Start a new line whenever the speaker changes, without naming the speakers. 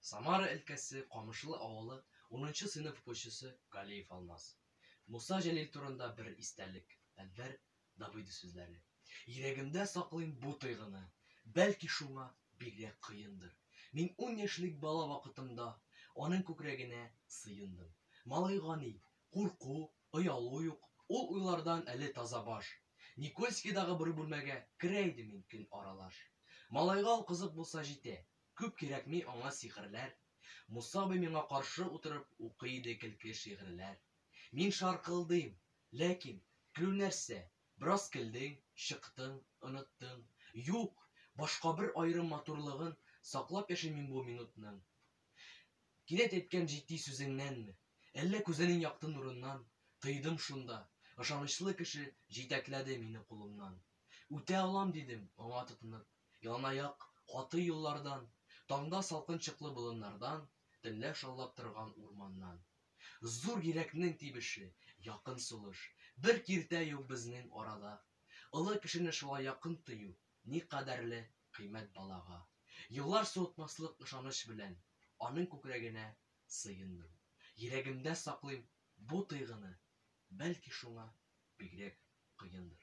Самара өлкәсе Камышлы авылы унынчы сыйныф укучысы Галиев Алмаз. Муса Җәлил турында бер истәлек, Әнвәр Давыдов сүзләре. Йөрәгемдә саклыйм бу тойгыны, Бәлки шуңа бигрәк кыендыр. Мин ун яшьлек бала вакытымда Аның күкрәгенә сыендым. Малай гани, курку, оялу юк, Ул уйлардан әле таза баш. Никольскийдагы бер бүлмәгә Керә идем мин көн аралаш. Малайга ул кызык булса җитә, Күп кирәкми аңа сихерләр. Муса абый миңа каршы утырып Укый иде көлке шигырьләр. Мин шаркылдыйм. Ләкин, көлү нәрсә? Бераз көлдең, чыктың, оныттың. Юк, башка бер аерым матурлыгын Саклап яшим мин бу минутның. Кинәт әйткән җитди сүзеңнәнме, Әллә күзенең якты нурыннан Тойдым шунда, ышанычлы кеше Җитәкләде мине кулымнан. Үтә алам, дидем, аңа тотынып, Яланаяк, каты юллардан, Таңда салкын чыклы болыннардан, Төнлә шаулап торган урманнан. Зур йөрәкнең тибеше, якын сулыш, Бер киртә юк безнең арада. Олы кешене шулай якын тою Никадәрле кыйммәт балага. Еллар суытмаслык ышаныч белән Аның күкрәгенә сыендым. Йөрәгемдә саклыйм бу тойгыны, Бәлки шуңа бигрәк кыендыр.